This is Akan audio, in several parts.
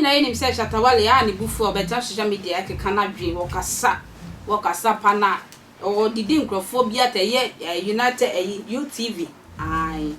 Yɛn nyinaa yɛnim sɛ Shatta Wale a ne bo fu a ɔbɛtena social media ɛkeka n'adwene, wɔkasa, wɔkasa pa na ɔdidi nkurɔfoɔ bi ata ɛyɛ United ɛyi UTV ae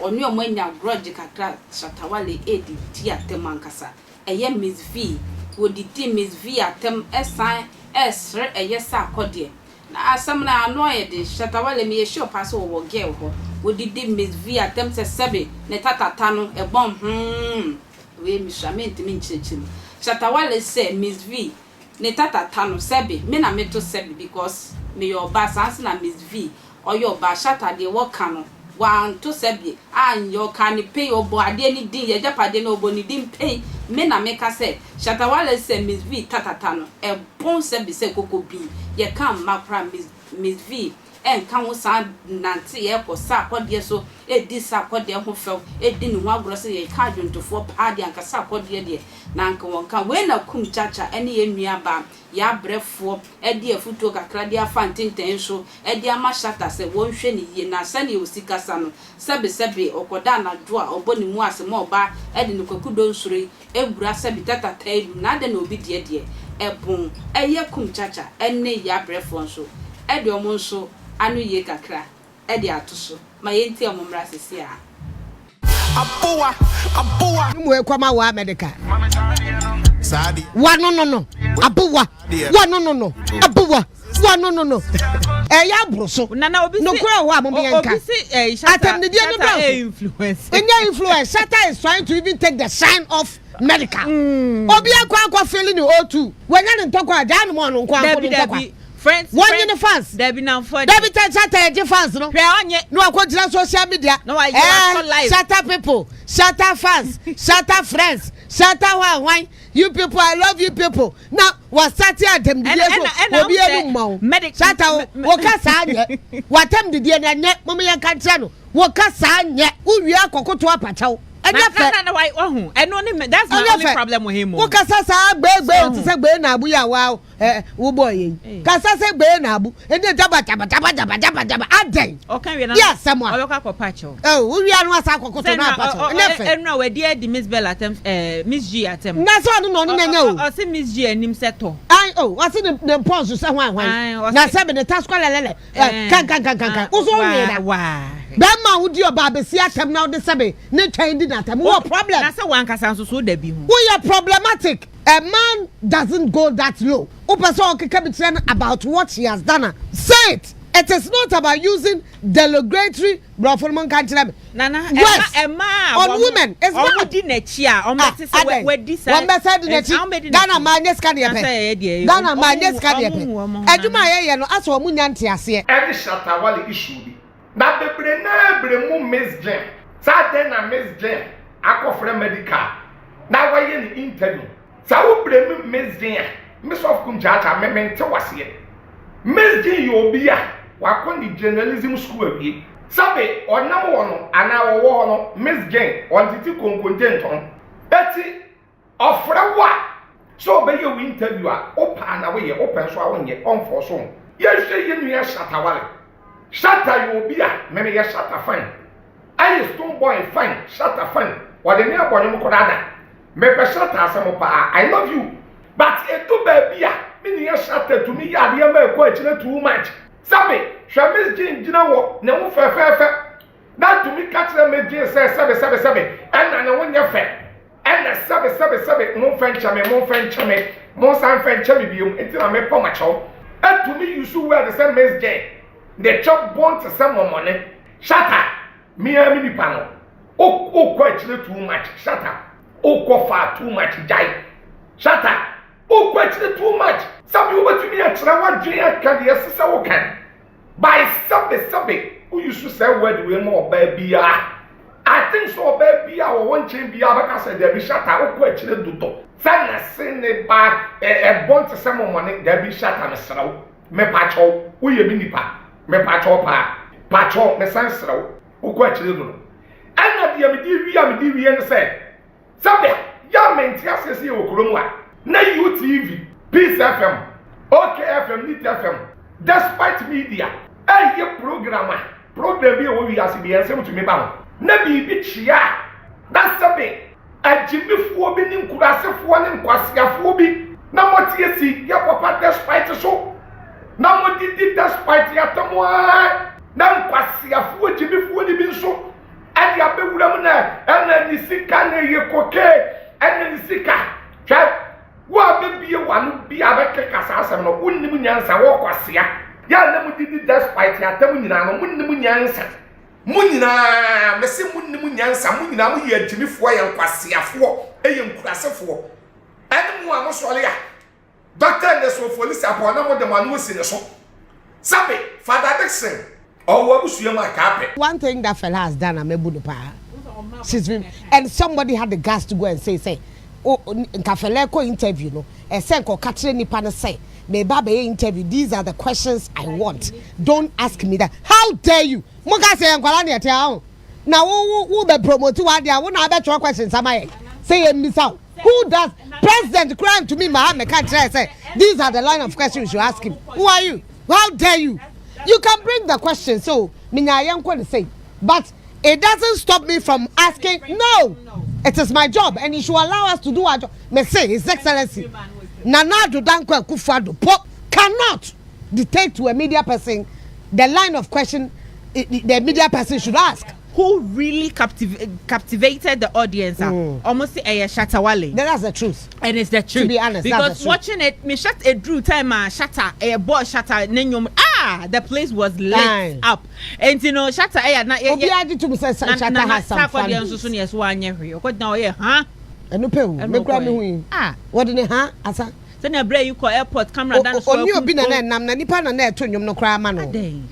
ɔne ɔmo anya grudge kakra. Shatta Wale ɛdidi atɛm ankasa ɛyɛ Miss V, wɔdidi Miss V atɛm, ɛsan ɛsere ɛyɛ sɛ akɔdeɛ na asɛm no ano ayɛ den. Shatta Wale, meyɛ sure paa sɛ wɔwɔ girl hɔ. Wɔdidi Miss V atɛm sɛ sɛbe ne tatata no ɛbɔn wei misua mentumi nkyerɛkyerɛ mu. Shatta Wale sɛ Miss V ne tatata no sɛbe me na meto sɛbe because meyɛ ɔbaa saa nso na Miss V ɔyɛ ɔbaa. Shatta deɛ wɔka no wanto sɛbe anyɛ ɔka ne pei, ɔbɔ adeɛ ne din, yɛgyapadeɛ no ɔbɔ ne din pei. Me na meka sɛ Shatta Wale sɛ Miss V tatata no ɛbɔn sɛbe sɛ koko bi yɛka mma koraa Miss V ɛnka ho. Saa nante yɛkɔ sa akɔdeɛ so ɛdi sa akɔdeɛ ho fɛw, ɛdi ne ho agorɔ sɛ yɛka adwontofoɔ paa deɛ anka sa akɔdeɛ deɛ na anka wɔnka wei. Na Kumchacha ɛne yɛn nua baa yɛabrɛfoɔ ɛde afutuo kakra de afa ntenten so ɛde ama Shatta sɛ wɔnhwɛ ne yie na sɛnea osi kasa no, sɛbesɛbe ɔkɔda anadwo a ɔbɔ ne mu ase ma ɔbaa ɛde ne kwakudo nsoro yi ewura sɛbi tatata enum na ade na obi deɛ deɛ ɛbɔn ɛyɛ. Kumchacha ɛne yɛabrɛfoɔ nso ɛde ɔmo nso ano yie kakra ɛde ato so ma yɛnti ɔmo mmra sisi a. Aboa, aboa. Mu ekɔma wɔ America. Saadi. Wa no no no aboa wa no no no aboa wa no no no ɛyɛ aboro so. Nana obi si Nokura wɔ a mo yɛn nka. Obi si Shatta Atɛmdidie no Shatta dɔɔso. Influence. Nye influence. Shatta is trying to even take the shine off Medikal. Obi akɔ feeling ne O2 wɔnya ne ntɔkwa a gyaa ne mu ɔno nko akɔ Dabi. Ne ntɔkwa. Dabi, friends. Wɔn nye ne fans. Dabi, namfo. Dabi tɛ Shatta yɛ gye fans no Hwɛ, ɔnye na wakɔ gyina social media. Na wayɛ wakɔ live. Shatta people, Shatta fans, Shatta friends, Shatta hwan hwan, you people, I love you people, na wasate atɛmdidie so Ɛna obi ɛna enu ma wo. Medic Shatta wo wɔka saa nyɛ watɛmdidie na nyɛ mo yɛn ka kyerɛ no wɔka saa nyɛ wowie akɔkoto apakyɛw ɛnyɛ fɛ. Na na wa ɔhu ɛno ne that's my Ɛnyɛ only fɛ. problem with him o. Wokasa saa gbeegbee te So. sɛ gbee na abu yɛ a wa ɛ wobɔ yɛ yi kasa sɛ gbee na abu ɛne jaba jaba jaba jaba jaba jaba adɛn? Ɔka wie na Yɛ asɛm a ɔbɛkɔ akɔpa kyɛw. Ɛ wowia no asa akɔkoto na apakyɛw ɛnyɛ fɛ. Ɛnura wadi adi Miss Bell atɛm, Miss G atɛm. Na sɛ ɔno na ɔno n'anya o. Ɔsi Miss G anim sɛ tɔ. Ai o, ɔsi ne mpɔnso sɛ hwan hwan Ai, na sɛ ne taskwa lɛlɛlɛ ɛ kankankankankan woso nwie da waa. Bɛrima a wodi ɔbaa bɛsi atɛm na wode sɛbe ne twɛn di n'atɛm wɔ problem. Na sɛ wankasa nso so da bi ho. Woyɛ problematic. A man doesn't go that low. Wopɛ sɛ ɔkeka bi kyerɛ no about what she has done a, say it. It is not about using derogatory borɔfo no mo nka nkyerɛ me Nana words ɛma ɛma a on women. It's ɔmo bad. di n'akyi a ɔmo ti sɛ wadi sa. Wɔn bɛ sɛ di n'akyi. Ghana maa nye sika deɛ pɛ, Ghana maa nye sika deɛ pɛ, adwuma a yɛyɛ no asɛ ɔmo nya nte aseɛ. Ɛne Shatta Wale issue bi na bebree naa bere mu Miss Jane saa den na Miss Jane akɔfrɛ Medikal na wayɛ ne interview. Saa wo mu Miss Jane a Miss of Kumchacha me mente waseɛ. Miss Jane yɛ obi a wakɔ ne journalism school awie. Sɛbe ɔnam wɔ no anaa wɔwɔ hɔ no, Miss Jane ɔntete konkonte ntɔn eti ɔfrɛ wo a sɛ ɔbɛyɛ wo interview a wopaa na woyɛ, wopɛ nso a wonyɛ, ɔmfɔ so. Yɛhwɛ yɛ nua Shatta Wale. Shatta yɛ obi a mɛmɛ yɛ Shatta fan, ɛyɛ Stonebwoy fan, Shatta fan, wɔde ne abɔ nwom koraa da. Mepɛ Shatta asɛm paa, I love you, but edu baabi a me nua Shatta tumi yɛ adeɛ ma ɛkɔ akyire too much. Sɛbe hwɛ Miss Jean gyina wɔ ne ho fɛfɛɛfɛ na tumi ka kyerɛ Miss Jean sɛ sɛbe sɛbe sɛbe ɛna ne ho nyɛ fɛ, ɛna sɛbe sɛbe sɛbe momfɛ nkyɛ me, momfɛ nkyɛ me, monsan fɛ nkyɛ me biom nti na mepɔ makyɛw. Ɛtumi use word sɛ Miss Jean ne kyɛ bɔn te sɛ mɔmɔne. Shatta, mea me nipa no, wokɔ akyire too much. Shatta, wokɔ far too much. Gyae, Shatta, wokɔ akyire too much. Sɛbe wobɛtumi akyerɛ w'adwene aka deɛ ɛsɛ sɛ woka by sɛbe sɛbe woyi so sɛ word wei ma ɔbaa biara. I think sɛ ɔbaa bi a wɔwɔ nkyɛn biara bɛka sɛ dabi, Shatta, wokɔ akyire dodo sɛ na se ne ba ɛbɔn te sɛ mɔmɔne. Dabi, Shatta, mesrɛ wo, mepakyɛw, woyɛ me nipa, mepakyɛw paa, pakyɛw, mesan serɛ wo, wokɔ akyire dodo. Ɛna deɛ mede wie a mede wie no sɛ sɛbea yɛ a mente aseɛ sɛ yɛwɔ kurom a na UTV, Peace FM, OKFM, Neat FM, Despite Media ɛyɛ program a program bi a ɛwɔ wiase bi yɛn nsɛm tumi ba ho na biribi kyea a na sɛbe. Agyimifoɔ bi ne nkurasefoɔ ne nkwaseafoɔ bi na mote asi yɛ papa despite so na modidi despite atam ara na nkwaseafoɔ gyimifoɔ no bi nso ɛde abɛwura mu na ɛna ne sika na ɛyɛ koke ɛna ne sika. Hwɛ, wo a bɛbie w'ano bi a bɛkeka saa asɛm no, wonnim nyansa, wɔ kwasea. Yɛ a na modidi despite atam nyinaa no, monnim nyansa. Mo nyinaa, mese monnim nyansa, mo nyinaa moyɛ agyimifoɔ, yɛ nkwaseafoɔ, yɛ nkurasefoɔ. Ɛne mo a mosɔre a, Dɔkta Ernest Ofori Sarpong na mode mo ano asi ne so. Sɛbe, Father Dickson, ɔwɔ w'abusua mu a, kaa pɛ. One thing that fella has done a mɛbu no paa, she's been and somebody had the guts to go and say sɛ o nka fella kɔ interview no ɛsɛ nka ɔka kyerɛ nipa no sɛ meba abɛyɛ interview, these are the questions I want, don't ask me that, how dare you. Mo ka sɛ yɛn nkwadaa na yɛte ha ho na wo wo wo bɛ promote w'adeɛ a wo na abɛtwerɛ questions ama yɛn sɛ yɛn mmisa wo. Who does president koraa ntumi mma ha mmɛka nkyerɛ yɛn sɛ these are the line of questions we should ask him. Who are you? How dare you? You can bring the questions so menyaa yɛn kɔ ne sei but it doesn't stop me from asking no it is my job and you should allow us to do our job. Me se his excellency Nana Addo Dankwa Akufo-Addo po cannot dictate to a media person the line of question the media person should ask. Who really captiv captivated the audience a ɔmo se ɛyɛ Shatta Wale. Then that's the truth. And it's the truth. To be honest, because that's the truth. Watching it, me shut eduru time a Shatta ɛyɛ bɔɔ Shatta ne nnwom, ah, the place was lit Aye. up. Enti no Shatta ɛyɛ na yɛ Obiara gye tom sɛ na Shatta na has some Sarkodie fan nso base. so ne yɛ so wanyɛ hwee ɔkɔ gyina ɔyɛ huh. Ɛno pɛ o, Ɛna me koraa ɔkɔɛ. me hu yi. Ah. Wɔde ne ha asa. Sɛnea berɛ yi kɔ airport camera da no so Ɔne akum obi na o. na ɛnam na nipa na na ɛto nnwom no koraa ma no. Adɛn?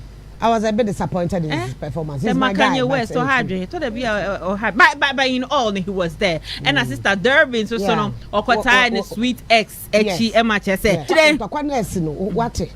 I was a bit disappointed in Eh? his performance. Sɛ He's ma my guy. Kanye But West ɔha adwene tɔ da bi a ɔha, but in all he was there. Ɛna sister Durbin nso so no ɔkɔtaa ne sweet ex akyi ɛma kyerɛ sɛ kyerɛ. Ntɔkwa no asi no wate.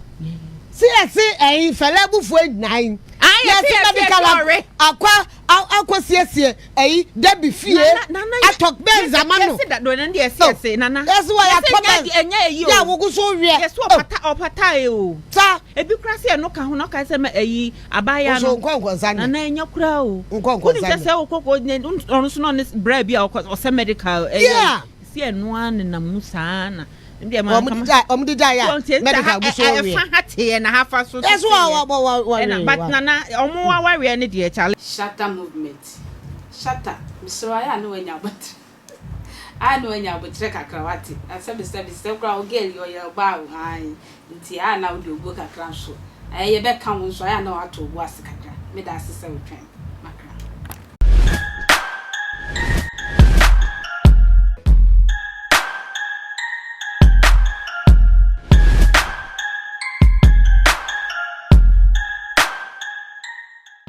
Si yɛsi ɛyi fɛlɛ abufuo nyinaa. Ah, yɛsi Yɛsi yɛsi medical yɛsi ɔre. Akɔ akɔ siesie ɛyi Debbie fie atɔ Benz ama no. Yɛsi da do ne deɛ yɛsi yɛsi nana. Yɛsi wɔ yɛatɔ Yɛsi Benz. ɛnyɛ ɛyi o. Yɛ awogu so wiɛ. Yɛsi ɔpata ɔpata yi o. Sa. Ebi kura sɛ ɛno ka ho na ɔka sɛ ma ɛyi abaayaa Nso no. nkɔ nkɔnsa nyɛ. Nana ɛnyɛ kura o. Nkɔ nkɔnsa Wonim sɛ nyɛ. sɛ wokɔ kɔ ne ɔno nso na ɔne bra bi a ɔkɔ ɔsɛ medical ɛyɛ. Yeah. Si ɛno ara nenam mu saa na. Ɛndeɛ ma Wɔn nka de ma. gya wɔn de gya yɛ Wɔn tie a medical nta gu so ha wiɛ. ɛfa ha teɛ na ha fa so so Yɛsi wɔ wɔ wɔ wɔ Ɛna but nana ɔmo awareɛ ne deɛ kyale. Shatta movement Shatta mesrɛ wo ayɛ a na wanya aboterɛ ayɛ a na wanya aboterɛ kakra wate na sɛbi sɛbi sɛ koraa wo girl yi ɔyɛ ɔbaa o ae nti ayɛ a na wode obuo kakra nso ɛɛ yɛbɛka wo nso ayɛ a na wato wo bo ase kakra meda ase sɛ wotwɛn me.